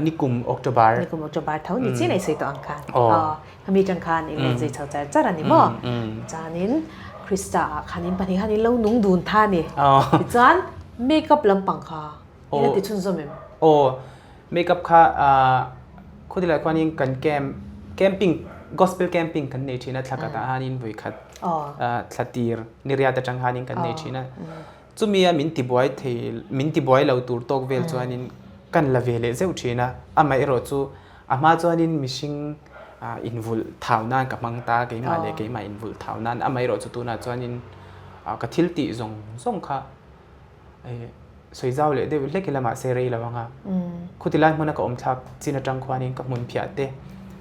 Nikum October. Nikum October tho ni chin ei sawi tawh ang khan. Khami tang khan in lo zui chho char char a ni maw? Chuanin Krista ah khan in pahnih khan in lo nung dun tha a ni. Tichuan makeup lampang kha in la ti chhunzawm em? Aw, makeup kha khutilai khuanin kan camp camping gospel camping kan nei thin a thla khatah hanin vawi khat thla tir niriat atang hanin kan nei thin a. Chumia min tibuai thei, min tibuai lo tur tawk vel chuanin kan la ve leh zeuh thin a, amaherawh chu a hma chuanin mihring invulh thau nan ka hmang ta, keimah leh keimah invulh thau nan, amaherawh chu tunah chuanin ka thil tih zawng zawng kha sawi zau leh deuh hlek ila mahse rei lo ang a, khuti lai hmuna ka awm thlak chin atang khuanin ka hmun phiah te,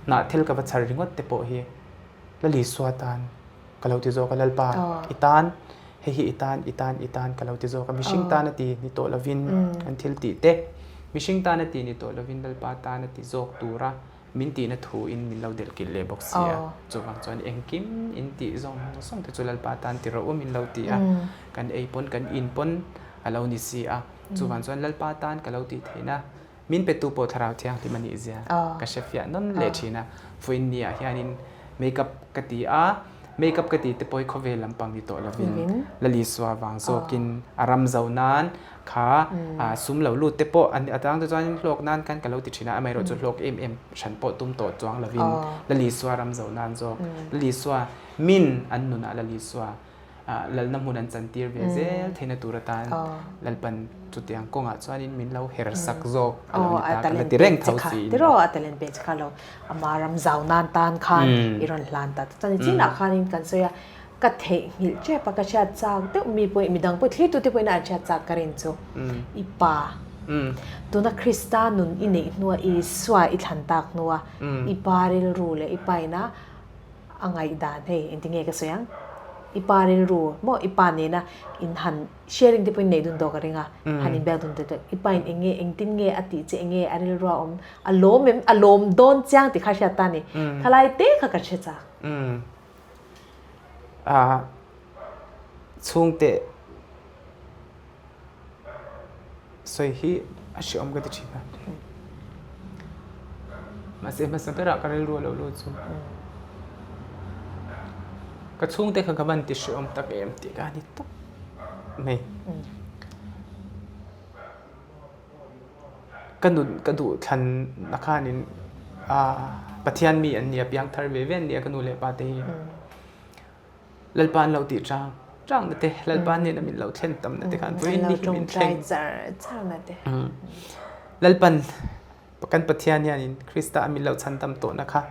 hnah thil ka va chhar ringawt te pawh hi la Lisua tan. Ka lo ti zawk a, Lalpa, i tan, hei hi i tan, i tan, i tan ka lo ti zawk a, mihring tan a ti ni tawh lovin kan thil tih te, mihring tan a ti ni tawh lovin Lalpa tan a ti zawk tura min tihna thu in min lo delh kilh leh bawk si a. Chuvang chuan engkim in tih zawng zawng te chu Lalpa tan ti rawh u min lo ti a, kan ei pawn kan in pawn a lo ni si a. Chuvang chuan Lalpa tan ka lo tih theihna Min petu pawh Thlarau Thianghlim a nih zia ka hre fiah nawn leh thin a. Vawiin ni ah hianin make-up ka ti a, make-up ka tih te pawh hi khawvel lampang ni tawh lovin Lalisua vang zawkin a ram zo nan kha sum lo lut te pawh a tang te chuanin hlawk nan khan ka lo ti thin a, amaherawhchu hlawk em em hran pawh tum tawh chuang lovin Lalisua ram zo nan zawk Lalisua min an nunah Lalisua Lalna hmun an chantir ve zel theihna tur atan Lalpan chutiang kawngah chuanin min lo her sak zawk a lo ni ta ka la ti reng tho si in. Tiraw a talent pek che kha lo ama ram zau nan tan khan i rawn hlan ta chuan chinah khanin kan sawi a ka theihnghilh tep a ka hriat chak deuh mi pawh midang pawh thlir tute pawhin an hriat chak ka rin chu i pa tuna Krista nun i neih hnua Isua i thlan tak hnua i pa rilru leh i pa ina A ngaihdan hei engti nge ka sawi ang? I pa rilru maw i pa nena in han sharing te pawhin nei dun tawh ka ring a, han inbiak dun tawh i pa in eng nge engtin nge a tih che eng nge a rilru a awm a lawm em a lawm dawn chiang tih kha hriat ta a ni. Thalai te kha ka hre chak. Ah. Chhungte sawi hi a hreawm ka ti thin a. Mahse hmasa berah ka rilru a lo lut chu. Ka chhungte kha ka van ti hreawm tak em tih ka ni tawp mai. Ka nun ka duh thlan na khanin Pathian mi an nia piangthar ve ve an nia ka nu leh pa te hi. Lalpa an lo tih chang chang na te Lalpa hnena min lo thlen tam na te khan vawiin ni hi min thleng Lalpan kan Pathian hianin Krista a min lo chhan tam tawhna kha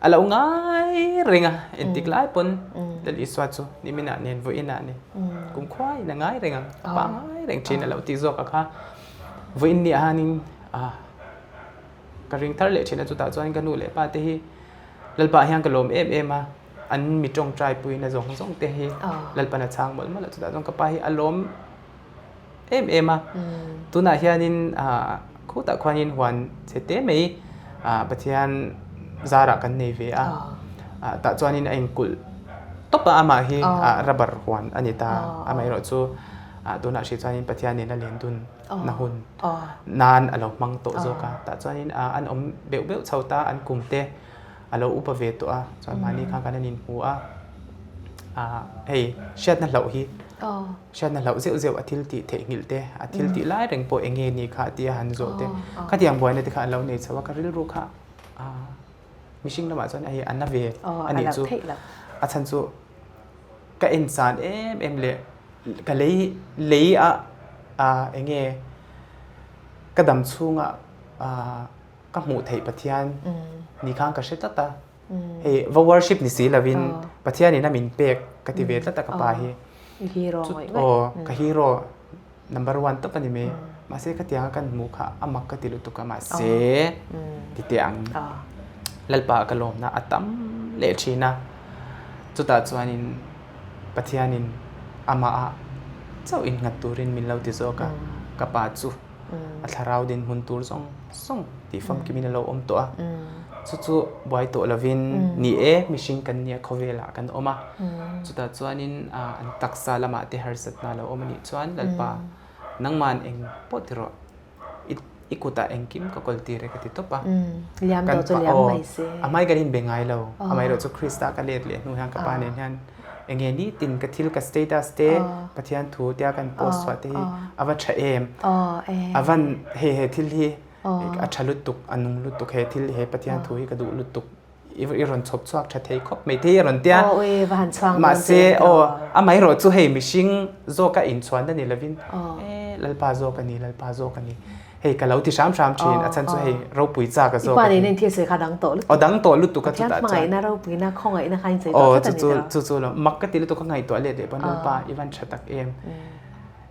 a lo ngai reng a entik lai pawn Lal Isua chu niminah nen vawiinah nen kumkhuaiin a ngai reng ang a pa ngai reng thin a lo tih zawk a kha vawiin ni ah hianin ka ring thar leh thin a chutah chuan ka nu leh pa te hi Lalpa ah hian ka lawm em em a an mi tawngtai puina zawng zawng te hi Lalpan a chhang mawlh mawlh a chutah chuan ka pa hi a lawm em em a tunah hianin khutah khuanin huan chhe te mai Pathian zarah kan nei ve a tah chuanin a inkulh tawp a amah hi rubber huan a ni ta amaherawh chu tunah hrih chuanin Pathian nen a len dun na hun nan a lo hmang tawh zawk a tah chuanin an awm beuh beuh chho ta an kum te a lo upa ve tawh a chuan mahni khan kan han inhmu a ah hei hriatna hlauh hi hriatna hlauh zeuh zeuh a thil tih theihnghilh te a thil tih lai reng pawh eng nge ni kha tia han zawh te khatiang buaina te kha an lo nei chho a ka rilru kha ah mihring lamah chuan hei a na ve a nih chu a chhan chu ka en chan em em leh ka lei lei a ah eng nge ka dam chhunga ah. Ka hmuh theih Pathian ni khan ka hre tlat a, hei va worship ni si lovin Pathian in a min pek ka ti ve tlat a ka pa hi. Aw ka hero number one tawp a ni mai. Mahse khatianga kan hmuh kha a mak ka ti lutuk a mahse ti teh ang Lalpa ka lawmna a tam leh thin a, chutah chuanin Pathianin amah ah chauh innghat turin min lo ti zawk a, ka pa chu. A thlarau dinhmun tur zawng zawng tih famkimin a lo awm tawh a. Chu chu buai tawh lovin ni e, mihring kan nia khawvelah kan awm a. Chutah chuanin an taksa lamah te harsatna a lo awm a nih chuan Lalpa nangman eng pawh ti rawh, i kutah engkim ka kawl tir e ka ti tawp a. Liam tawh chu liam mai se. A hmai kan inbe ngai lo. Amaherawh chu Krista ka let leh hnu hian ka pa nen hian Eng nge nitin ka thil ka status te Pathian thu tia kan post chhuah te hi a va tha em? A van hei he thil hi a tha lutuk a nung lutuk he thil he Pathian thu hi ka duh lutuk i rawn chhawp chhuak tha thei khawp mai thei a rawn tia mahse aw amaherawh chu hei mihring zawka inchhuan a ni lovin e Lalpa zawk a ni Lalpa zawk a ni. Hei ka lo ti hram hram thin a chhan chu hei ropui chak a zawk a ni. I pa nen thil sawi kha dang tawh lutuk. Aw dang tawh lutuk a chutah chuan. Pathian hmangaihna ropuina khawngaihna kha in sawi tawh tlat a ni tawh. Chu chu lo mak ka ti lutuk ka ngaihtuah let leh pawn Lalpa i van tha tak em.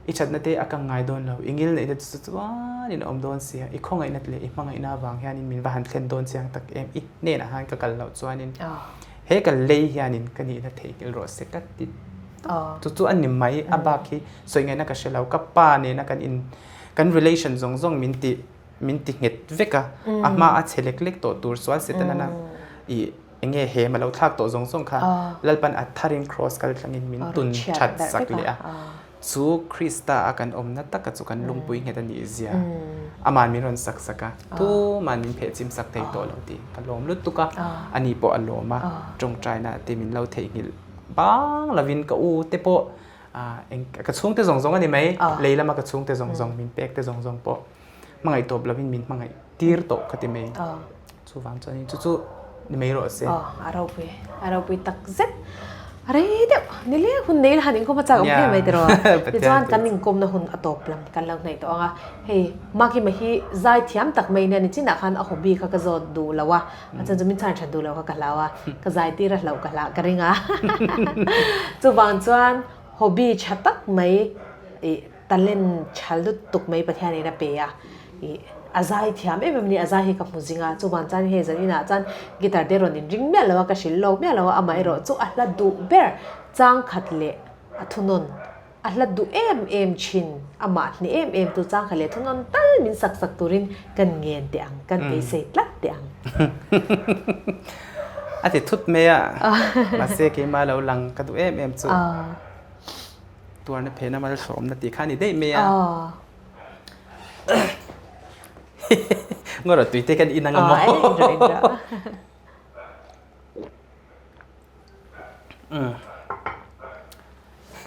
I thatna te a kang ngai dawn lo i ngil neihna chu chuan in a awm dawn sia i khawngaihna leh i hmangaihna avang hianin min va han thlen dawn chiang tak em i hnenah khan ka kal loh chuanin he ka lei hianin ka nihna theihnghilh rawh se ka ti tawp. Chu chu a ni mai a bak hi sawi ngaihna ka hre lo ka pa nena kan in Kan relation zawng zawng min ti min ti nghet vek a, a hma a che lek lek tawh tur sual Setana i eng nge hem a lo thlak tawh zawng zawng kha Lalpan a tharin cross kal tlangin min tun that sak leh a. Chu Krista a kan awmna taka chu kan lungpui nghet a nih zia aman min rawn sak sak a, tuman min pheh chim sak thei tawh lo tih ka lawm lutuk a, ani pawh a lawm a, tawngtaina te min lo theihnghilh bang lovin ka u te pawh eng ka chhungte zawng zawng a ni mai lei lama ka chhungte zawng zawng min pek te zawng zawng pawh hmangaih tawp lovin min hmangaih tir tawh ka ti mai chuvang chuan chu chu ni mai rawh se a ropui a ropui tak zet a rei deuh ni le hun nei la han inkawm a chak awm hle mai tiraw tichuan kan inkawmna hun a tawp lam kan lo hnaih tawh ang a hei Makima hi zai thiam tak mai nia nichinah khan a hobby kha ka zawt duh lo a A chan chu min chhan that duh lo kha ka hlau a, ka zai tir a hlauh ka hlah ka ring a. Chuvang chuan hobby tha tak mai ih talent tha lutuk mai Pathian in a pe a, ih a zai thiam em em a ni, a zai hi ka hmu zing a, chuvang chuan hei zan inah chuan guitar te rawn in ring miah lo a, ka hrilh lawk miah lo a, amaherawh chu a hla duh ber chang khat leh a thunawn A hlat duh em em thin, amah hne em em tu changkha leh thunawn tal min sak sak turin kan ngen teh ang, kan beisei tlat teh ang. A ti thut mai a, mahse keimah lo lang ka duh em em chu. Tuarna phena malsawmna tih kha a ni daih mai a. Ngawrh tui te kan in ang a maw?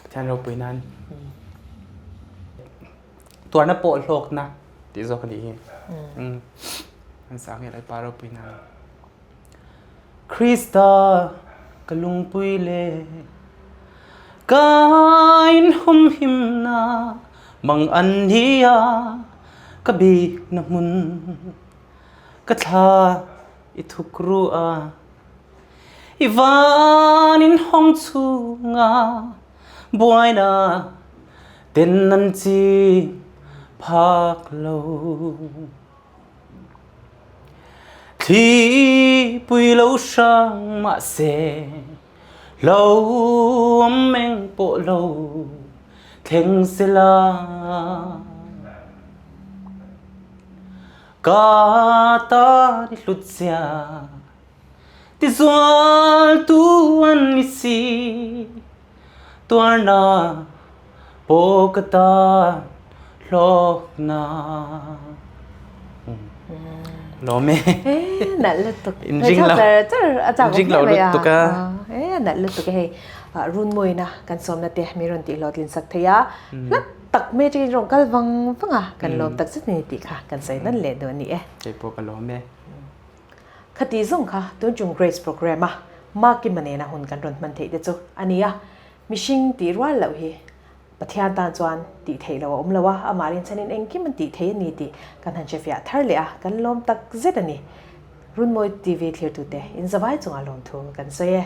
Pathian ropui nan tuarna pawh hlawkna tih zawk a nih hi. An sang nge Lalpa ropui nan. Krista ka lungpui le ka inhumhimna mang an nia ka bikna hmun ka thla i thukru a i van in hawng chunga buaina ten an chim phak lo. Thlipui lo hrang mahse lo awm eng pawh lo thleng sela. Ka tan i hlut zia tizual tu an ni si tuarna pawh ka tan hlawkna. Lawm e. Nalh lutuk. In ring lo. In ring lo lutuk a. Nalh lutuk e hei. Runmawina kan sawmna te mi rawn tih hlawhtlin sak thei a. Hlat tak mai atangin rawn kal vang vang a. Kan lawm tak zet a ni tih kha kan sawi nan leh duh a ni e. Kei pawh ka lawm e. Khati zawng kha tun chung Grace Programme a Makima nena hun kan rawn hman theih te chu a ni a. Mihring tih rual loh hi Pathian tan chuan tih theih loh a awm lo a, amah rinchhanin engkim an tih thei a ni tih kan han hrefiah thar leh a, kan lawm tak zet a ni. Runmawi TV thlirtute in zavai chungah lawmthu kan sawi e.